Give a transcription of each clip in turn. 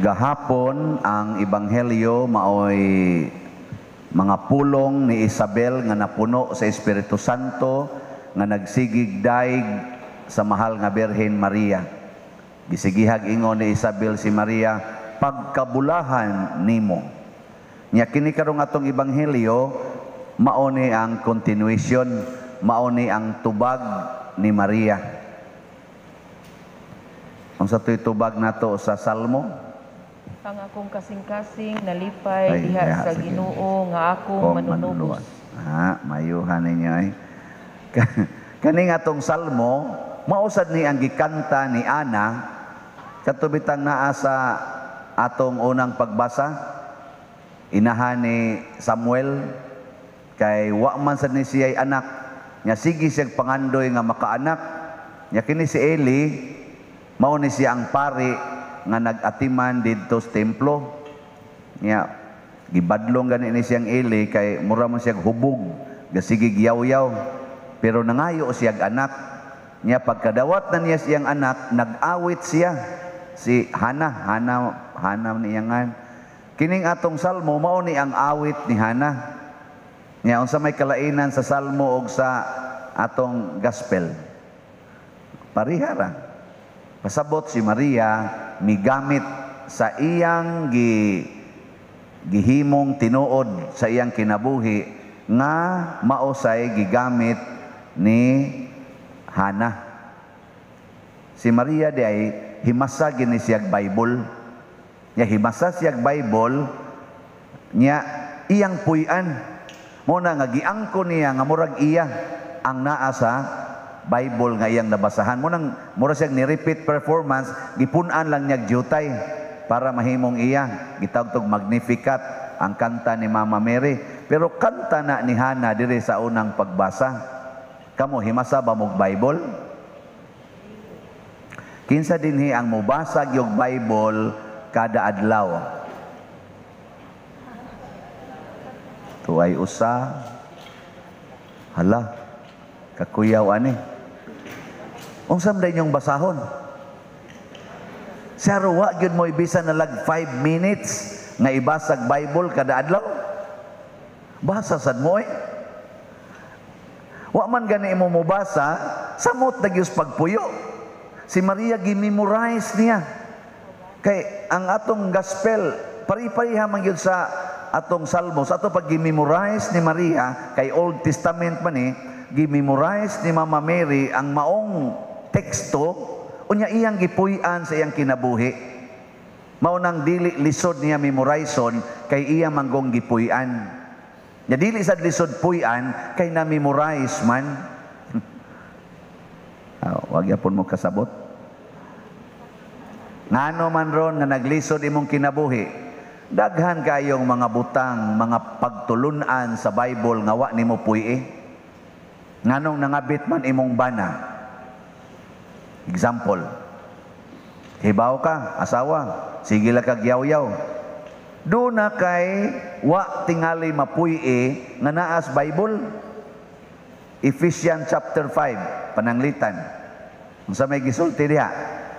Gahapon, ang ebanghelyo maoy mga pulong ni Isabel nga napuno sa Espiritu Santo nga nagsigig daig sa mahal nga Birhen Maria. Gisigihag ingon ni Isabel si Maria, "Pagkabulahan nimo." Nya kini karong atong ebanghelyo, mao ni ang continuation, mao ni ang tubag ni Maria. Unsa to'y tubag nato sa Salmo? Ang akong kasing-kasing nalipay Ay, diha diha sa sa Ginoo nga akong kong manunubos. Ah, mayuhan ninyo ay. Kani nga atong salmo, mausad ni ang gikanta ni Ana kadto bitang naa sa atong unang pagbasa, inahan ni Samuel, kay wa man sad ni siya'y anak nya sige siyang pangandoy nga makaanak. Nya kini si Eli, mao ni siya ang pari nga nag-atiman didto sa templo. Nya gibadlong gani ni siyang Eli kay mura man siyang hubog, gasige yaw-yaw, pero nangayo siyag anak. Nya pagkadawat na niya siyang anak, nag-awit siya si Hana. Hana, Hana niya ngan. Kining atong salmo, mao ni ang awit ni Hana. Nya unsa may kalainan sa salmo og sa atong gospel? Parihara. Pasabot si Maria migamit sa iyang gihimong tinuod sa iyang kinabuhi nga maosay gigamit ni Hana. Si Maria di ay himasa gini siyag Bible. Nya himasa siyag Bible, nya iyang puy-an. Mo na nga giangko niya nga murag iya ang naa sa Bible nga iyang nabasahan. Mo nang mura siyang ni-repeat performance, gipun-an lang niya jutay para mahimong iya. Gitawag tog Magnificat ang kanta ni Mama Mary. Pero kanta na ni Hana dire sa unang pagbasa. Kamo, himasa ba mog Bible? Kinsa dinhi ang mobasa yung Bible kada adlaw? Tuay usa. Hala, kakuyaw ani. Unsa man inyong basahon? Sir, wa gyud mo ibisan na lag 5 minutes nga ibasag Bible kada adlaw? Basa sad mo eh. Wa man gani imo mobasa, samot na gyud pagpuyo. Si Maria gi-memorize niya. Kay ang atong gospel pari-pariha man gyud sa atong salmos. Ato pag gi-memorize ni Maria, kay Old Testament man ni, gi-memorize ni Mama Mary ang maong teksto, unya iyang gipuy-an sa iyang kinabuhi. Mao nang dili lisod niya memorizon kay iya manggong gipuy-an. Nya dili sad lisod puy-an kay na-memorize man. Ah, wag yapon mo kasabot. Ngano man ron nga naglisod imong kinabuhi? Daghan kayong mga butang, mga pagtulunan sa Bible nga wa nimo puy-i. Nganong nangabit man imong bana? Example, hibaw ka, asawa, sige lang kag yaw-yaw. Do na kay wa tingali mapuy-i nga naas Bible. Ephesians chapter 5, pananglitan. Unsa may gisulti diha?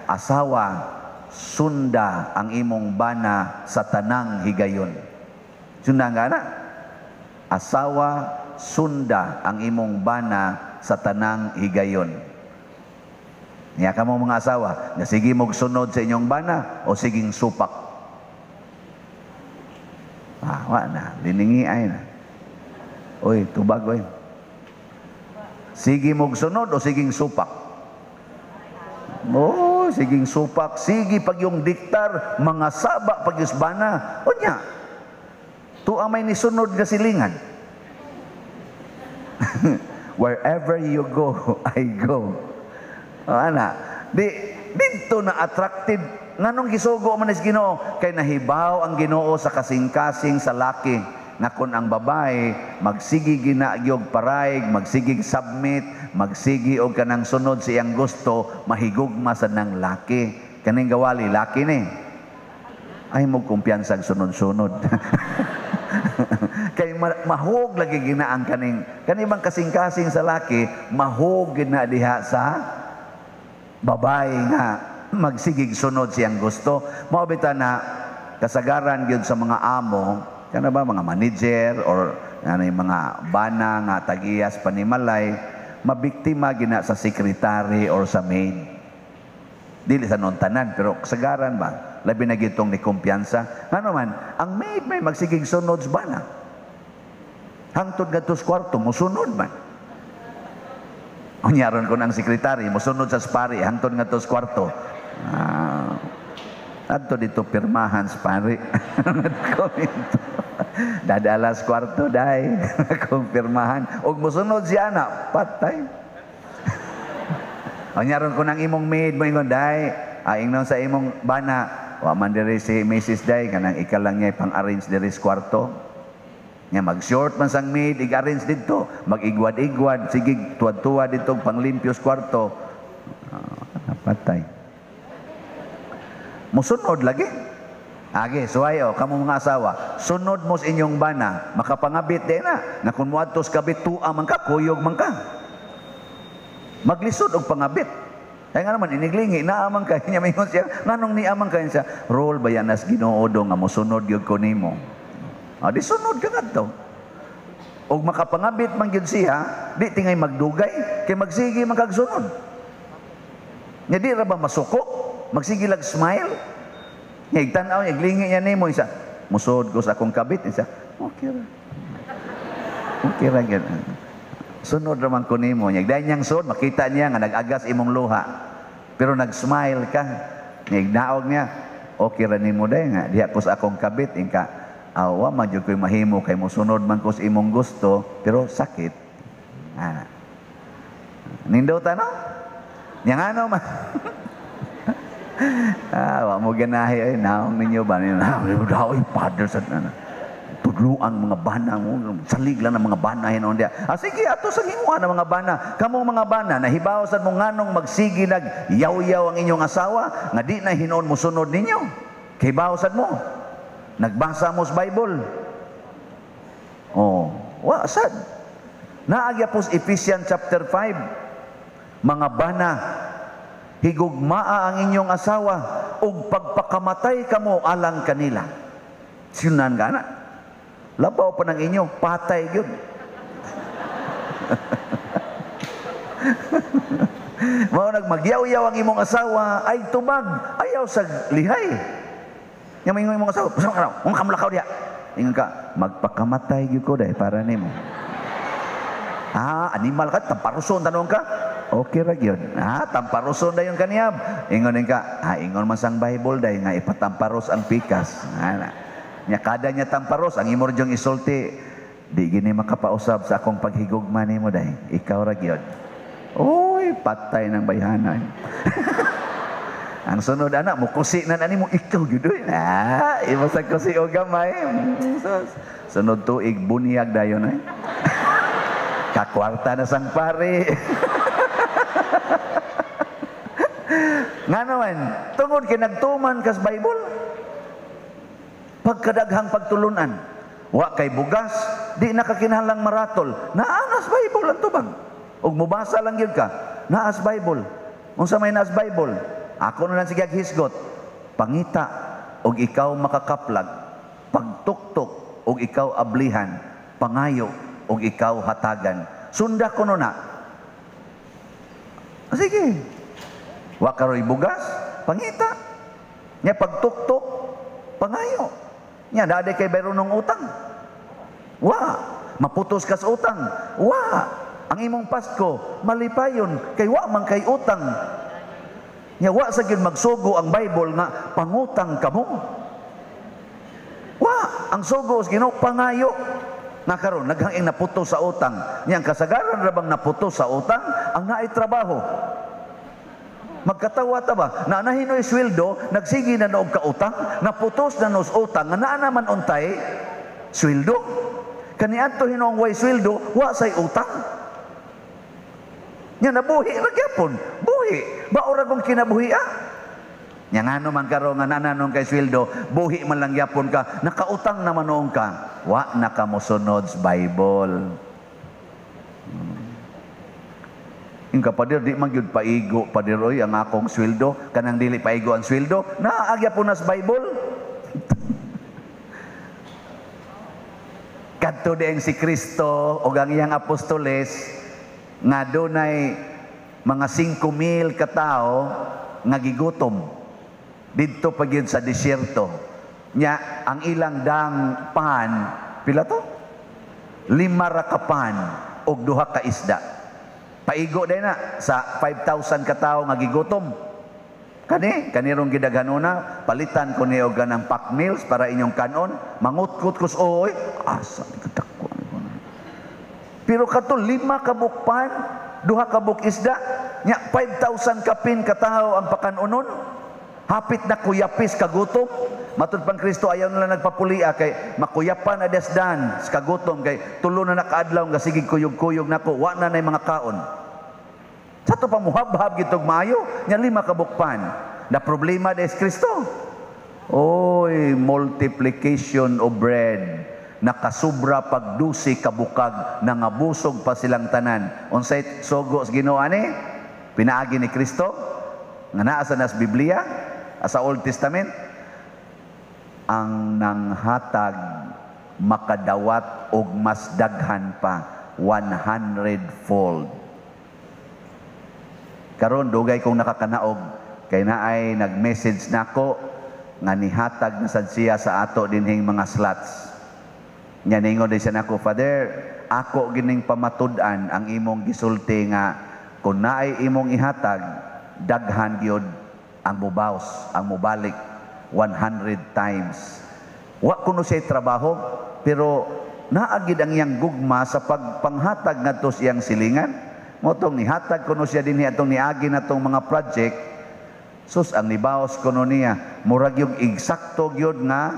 Asawa, sunda ang imong bana sa tanang higayon. Sunda nga na? Asawa, sunda ang imong bana sa tanang higayon. Niya ka mo mga asawa, nga sige mog sunod sa inyong bana o siging supak. Ah, wa na, liningi ay na. Oy, tubag oy. Sige mog sunod o siging supak? Oh, siging supak, sige pag yung diktar, mga saba pag bana. Unya, tuwa may nisunod nga silingan. Wherever you go, I go. O, ana, di, dito na attracted. Nganong gisugo man is Ginoo? Kay nahibaw ang Ginoo sa kasing-kasing sa laki nga kun ang babae magsigi ginagyog paraig, magsigig submit, magsigi og kanang sunod sa iyang gusto, mahigugma sa nang laki. Kaning gawali laki ni. Ay mo kumpiyansang sunod-sunod. Kay mahog lagi gina ang kaning kani bang kasing-kasing sa laki, mahog gina diha sa babae nga Magsigig sunod siyang gusto. Mao bitaw na kasagaran gyud sa mga amo, kana ba mga manager or ano yung mga bana nga tagiyas panimalay, mabiktima gina sa secretary or sa maid. Dili sa non tanan, pero kasagaran ba? Labi na gitong ni kumpiyansa. Ngano man, ang maid may magsigig sunod sa bana. Hangtod ngadto sa kwarto, musunod man. Unya ron kon ang sekretary, musunod sa pari, hangtod ngadto sa kwarto. Ah, adto dito pirmahan sa pari. Komento. Dadala sa kwarto day, kung pirmahan. Og musunod siya na, patay. Unya ron kon ang imong maid mo ingon day, ingnon sa imong bana, wa man diri si Mrs. Day kanang ikaw lang niya pang-arrange diri sa kwarto. Nya mag-short man sang maid, ig-arrange didto, mag-igwad-igwad, sige tuwad-tuwad dito panglimpyo sa kwarto. Ah, patay. Musunod lagi. Age, suway o, kamo mga asawa, sunod mo sa inyong bana, makapangabit din na, na kung muadto sa kabit, tua man ka, kuyog man ka. Maglisod og pangabit. Kaya nga naman, iniglingi, naamang ka, niya maingon siya, nganong niamang ka siya, role ba yan as Ginoo do nga mosunod gyud ko nimo. Ah, di sunod ka ngadto. Og makapangabit man gyud siya, di tingay magdugay, kay magsige man kag sunod. Nya di ra ba masuko? Magsige lag smile. Nya igtan-aw, iglingi niya nimo isa. Musod ko sa akong kabit isa. Okay ra. Okay ra gyud. Sunod ra man ko nimo. Nya dayon niyang sud, makita niya nga nag-agas imong luha. Pero nag-smile ka. Nya ignaog niya, okay ra nimo day nga diha ko sa akong kabit ingka. Awa man jud ko'y mahimo kay mosunod man ko sa imong gusto, pero sakit. Ah. Nindota no? Nya ngano man. Ah, wa mo ganahi ay naong ninyo ba ni daw father sa na. Tudluan mga bana mo, salig lang ang mga bana hinon diya. Ah, sige, ato sa himuan ang mga bana. Kamo mga bana, nahibaw sad mo nganong magsige nag yaw-yaw ang inyong asawa, nga di na hinon mo sunod ninyo. Kibaw sad mo. Nagbasa mo sa Bible. Oh, wa sad. Naagya po sa Ephesians chapter 5. Mga bana, higugmaa ang inyong asawa ug pagpakamatay kamo alang kanila. Sinunan ka na. Labaw pa ng inyo, patay gyud. Mao nagmagyaw-yaw ang imong asawa ay tubag, ayaw sa lihay. Nya maingon imong asawa, "Busa ka raw, unsa ka mulakaw diha?" Ingon ka, magpakamatay gyud ko day para nimo. Ah, animal ka, tamparuson tanong ka. Okay ra gyud. Ah, tamparuson dayon kaniyab. Ingon ka, ah, ingon man sang Bible day nga ipatamparos ang pikas. Ana. Nya kada niya tamparos ang imo ryong isulti, di gini makapausab sa akong paghigugma nimo day. Ikaw ra gyud. Oy, patay ng bayhana. Ang sunod ana mukusi na nimo ikaw gyud oy. Ah, imo sa kusi og gamay. Sunod tuig bunyag dayon ay. Kakwarta na sang pare. Nga naman, tungod kay nagtuman kas Bible. Pagkadaghang pagtulunan, wa kay bugas, di nakakinahanglang maratol. Naanas Bible ang tubag. Ug mubasa lang gyud ka, naas Bible. Unsa may naas Bible? Ako na lang sige hisgot. Pangita og ikaw makakaplag, pagtuktok og ikaw ablihan, pangayo og ikaw hatagan. Sunda kuno na. Sige. Wa karoy bugas, pangita. Nya pagtuktok, pangayo. Nya dade kay bayron ng utang. Wa, maputos kas utang. Wa, ang imong Pasko malipayon kay wa man kay utang. Nya wa sa gyud magsugo ang Bible nga pangutang kamo. Wa, ang sugo sa Ginoo pangayo. Nga karon naghang naputos sa utang. Nya ang kasagaran ra bang naputos sa utang ang naay trabaho. Magkatawa ta ba? Na nahinoy sweldo, nagsige na noog kautang, naputos na nos utang, nga naa naman untay sweldo. Kaniadto hinuong way sweldo, wa say utang. Nya nabuhi ra gyapon, buhi. Bao ra kung kinabuhi ah. Nya ngano man karon nga nananon kay sweldo, buhi man lang gyapon ka, nakautang naman noon ka, wa na ka mosunod sa Bible. Yung kapader, di man gyud paigo, pader oy, ang akong sweldo, kanang dili paigo ang sweldo, naagya po nas Bible. Kadto dieng si Kristo o ang iyang apostoles nga dunay mga 5,000 katao nga gigutom didto pa gyud sa disyerto. Nya ang ilang dang pan pila to? 5 ra ka pan og 2 ka isda. Paigo day na sa 5,000 katao nga gigutom. Kani kanirong gidaghanona, palitan ko ni og ganang pack meals para inyong kanon, mangutkot kus oy, asa kadako. Pero kato 5 ka bukpan, 2 ka buk isda, nya 5,000 kapin katao ang pakanonon. Hapit na kuyapis kagutom. Matud pang Kristo ayaw nila nagpapulia kay makuyapan na desdan sa kagutom kay tulo na nakaadlaw nga sige kuyog-kuyog nako, wa na nay mga kaon. Sa to pa muhabhab gitog maayo, nya 5 ka bukpan. Na problema des Kristo. Oy, multiplication of bread. Nakasubra pag 12 kabukag, nangabusog pa silang tanan. Unsay sogo sa Ginoo ani? Pinaagi ni Kristo nga naa sa nas Biblia, sa Old Testament, ang nanghatag makadawat og mas daghan pa, 100-fold. Karon dugay kong nakakanaog kay naay nag-message nako nga nihatag na sad siya sa ato dinhing mga slots. Nya ningon din siya nako, Father, ako gining pamatud-an ang imong gisulti nga kung naay imong ihatag, daghan gyud ang mubaws, ang mubalik 100 times. Wa kuno siya trabaho, pero naagid ang iyang gugma sa pagpanghatag ngadto sa iyang silingan. Motong nihatag kuno siya dinhi atong niagi natong mga project. Sus, ang nibaos kuno niya, murag yung eksakto gyud nga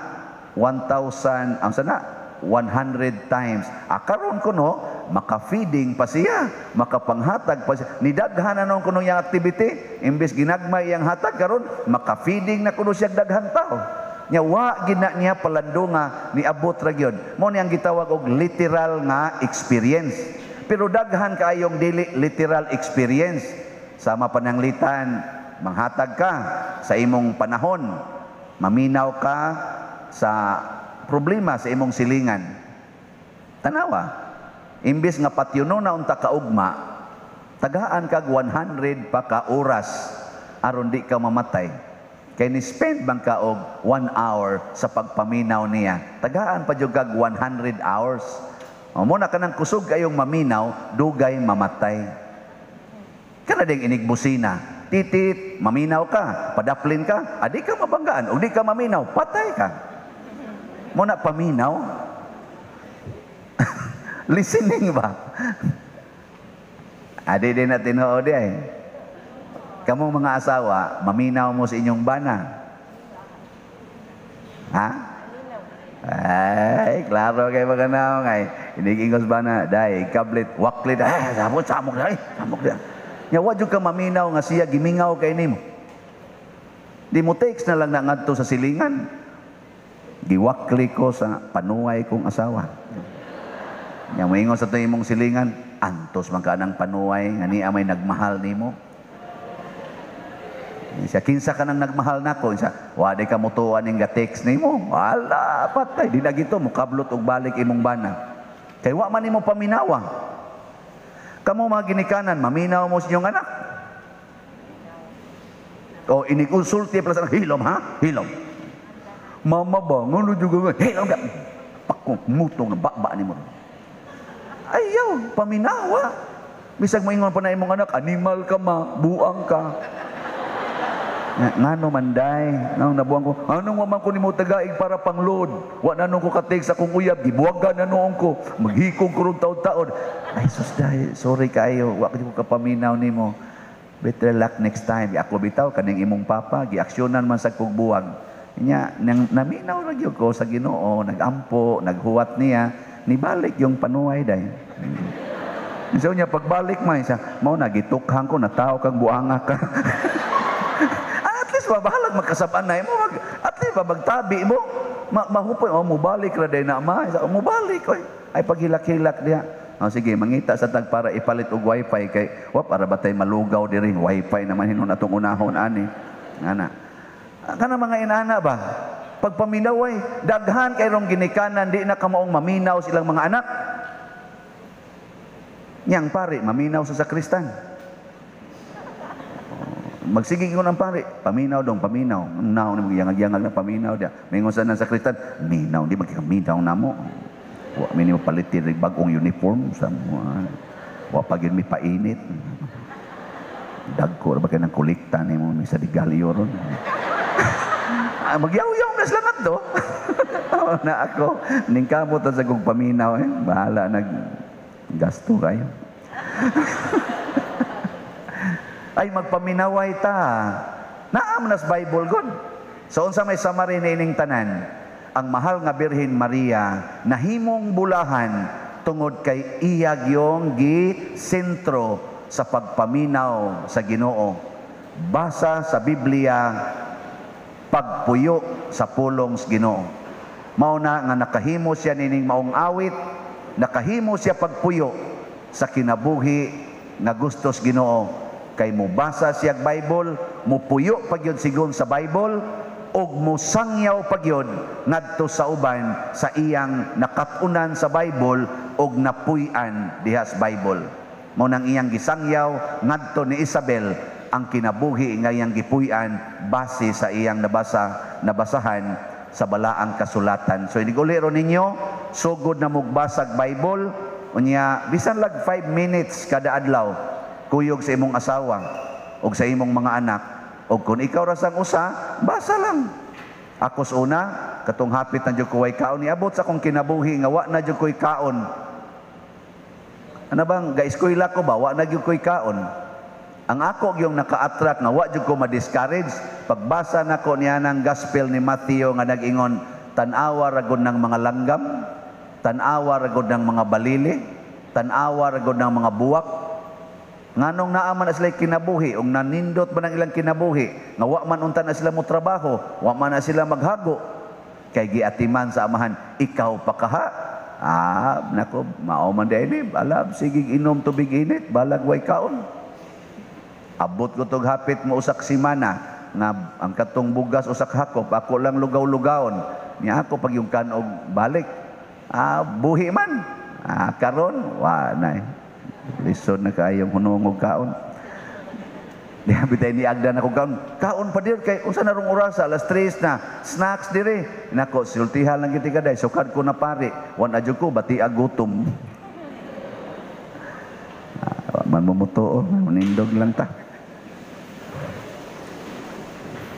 1,000, ang sana 100 times. Karon kuno maka-feeding pa siya, makapanghatag pa siya. Nidaghan na noon kuno iyang activity, imbes ginagmay iyang hatag karon, maka-feeding na kuno siya daghan tao. Nya wa gid na niya palandunga niabot ra gyud. Mao ni ang gitawag og literal nga experience. Pero daghan kaayong dili literal experience. Sama pananglitan, manghatag ka sa imong panahon, maminaw ka sa problema sa imong silingan. Tanawa, imbis nga patyuno na unta ka ugma, tagaan kag 100 pa ka oras aron di ka mamatay. Kay ni spend bang ka og 1 hour sa pagpaminaw niya, tagaan pa jud kag 100 hours. O mo na kanang kusog kayong maminaw, dugay mamatay. Kana ding inigbusina, titit, maminaw ka, padaplin ka, adi ka mabanggaan, og di ka maminaw, patay ka. Mo na paminaw. Listening ba? Adi din na tinuod ay. Kamong mga asawa, maminaw mo sa inyong bana. Ha? Ay, klaro kay mga naong ay. Inigingos bana, day, kablit, waklit, ay, samok, samok, ay, samok. Nya, wa jud ka maminaw nga siya, gimingaw kay nimo. Di mo takes na lang na ngadto sa silingan. Giwakli ko sa panuway kong asawa. Nya, moingon sa imong silingan, antos man ka ng panuway, nga niya may nagmahal nimo. Siya, kinsa ka nang nagmahal nako? Siya, wa di ka mutuan ning ga-text nimo. Wala, patay. Di na gito, mukablot og balik imong bana. Kay wa man nimo paminawa. Kamo mga ginikanan, maminaw mo sa inyong anak. O inigunsulti pala sa anak, hilom ha? Hilom. Mama ba, ngano juga nga, hilom ka. Pakong muto nga baba nimo. Ayaw, paminawa. Bisag moingon pa na imong anak, animal ka ma, buang ka. Ngano man day, nang nabuang ko, anong waman ko nimo tagaig para pangload? Wa na nung ko katig sa akong uyab, gibuwagan na noon ko, maghikong ko ron taon-taon. Ay sus day, sorry kaayo, wa ko kapaminaw nimo. Better luck next time. Ako bitaw kaning imong papa, giaksyonan man sa kog buwag. Nya nang naminaw ra gyud ko sa Ginoo, nagampo, naghuwat niya, nibalik yung panuway day. So niya pagbalik man siya, mao na gitukhang ko, nataw kang buanga ka. At least ba, bahalag magkasabaan na mo, at least ba, magtabi mo, mahupoy, oh, mubalik ra day na ma, mubalik, oy. Ay paghilak-hilak diya. Oh, sige, mangita sa tag para ipalit og wifi kay wa para ba tay malugaw diri, wifi naman hinon atong unahon ani. Ana. Kana mga inana ba? Pagpaminaw ay daghan kay rong ginikanan di na kamaong maminaw silang mga anak. Niyang pare, maminaw sa sakristan. Magsige ko ng pare, paminaw dong, paminaw. Naon ni magyangag-yangag na paminaw dia. Mingon sa nang sakristan, minaw, di magkikaminaw namo. Wa mi nimo palitin rig bag-ong uniform sa mo. Wa pa gyud mi painit. Dagko ra ba kay nang kolekta nimo mi sa digalyo ron. Ah, magyaw-yaw na sila ngadto. Na ako, ning kamot sa kong paminaw eh. Bahala nag gasto kayo. Ay magpaminaway ta. Naam nas Bible god. So unsa may summary niining tanan? Ang mahal nga Birhen Maria nahimong bulahan tungod kay iya gyong gi-sentro sa pagpaminaw sa Ginoo. Basa sa Biblia, pagpuyo sa pulong sa Ginoo. Mao na nga nakahimo siya nining maong awit, nakahimo siya pagpuyo sa kinabuhi nga gusto sa Ginoo. Kay mobasa siya Bible, mupuyo pagyud sigon sa Bible, og mosangyaw pagyud ngadto sa uban sa iyang nakatunan sa Bible og napuy-an diha sa Bible. Mao nang iyang gisangyaw ngadto ni Isabel ang kinabuhi nga iyang gipuy-an base sa iyang nabasahan sa balaang kasulatan. So iniguli ro ninyo, sugod na mugbasag Bible, unya bisan lag 5 minutes kada adlaw, kuyog sa imong asawa og sa imong mga anak. Og kung ikaw ra sang usa, basa lang. Ako sa una, katong hapit na jud ko way kaon, niabot sa akong kinabuhi nga wa na jud ko'y kaon. Ano bang ga-eskwela ko ba, wa na jud ko'y kaon. Ang ako yung naka-attract nga wa jud ko ma-discourage, pagbasa nako niya ng gospel ni Matthew nga nag-ingon, tan-awa ra gud ng mga langgam, tan-awa ra gud ng mga balili, tan-awa ra gud ng mga buwak. Nganong naa man na sila kinabuhi, ug nanindot man ang ilang kinabuhi, nga wa man unta na sila mo trabaho, wa man na sila maghago, kay giatiman sa amahan, ikaw pa kaha. Ah, nako, mao man di ini, alab, sige inom tubig init, balag way kaon. Abot ko tog hapit mo usak simana, nga ang katong bugas usak hakop, ako lang lugaw-lugawon. Niya ako pag yung kanog balik. Ah, buhi man. Ah, karon, wa na eh. Lisod na kaayong hunong og kaon. Di bitay ni agda na ko kaon. Kaon pa dir kay unsa na rong orasa, alas 3 na. Snacks dire. Nako, sultihan lang gid kaday, sukad ko na pare. Wan adyo ko bati gutom. Ah, man mo mutuo, nindog lang ta.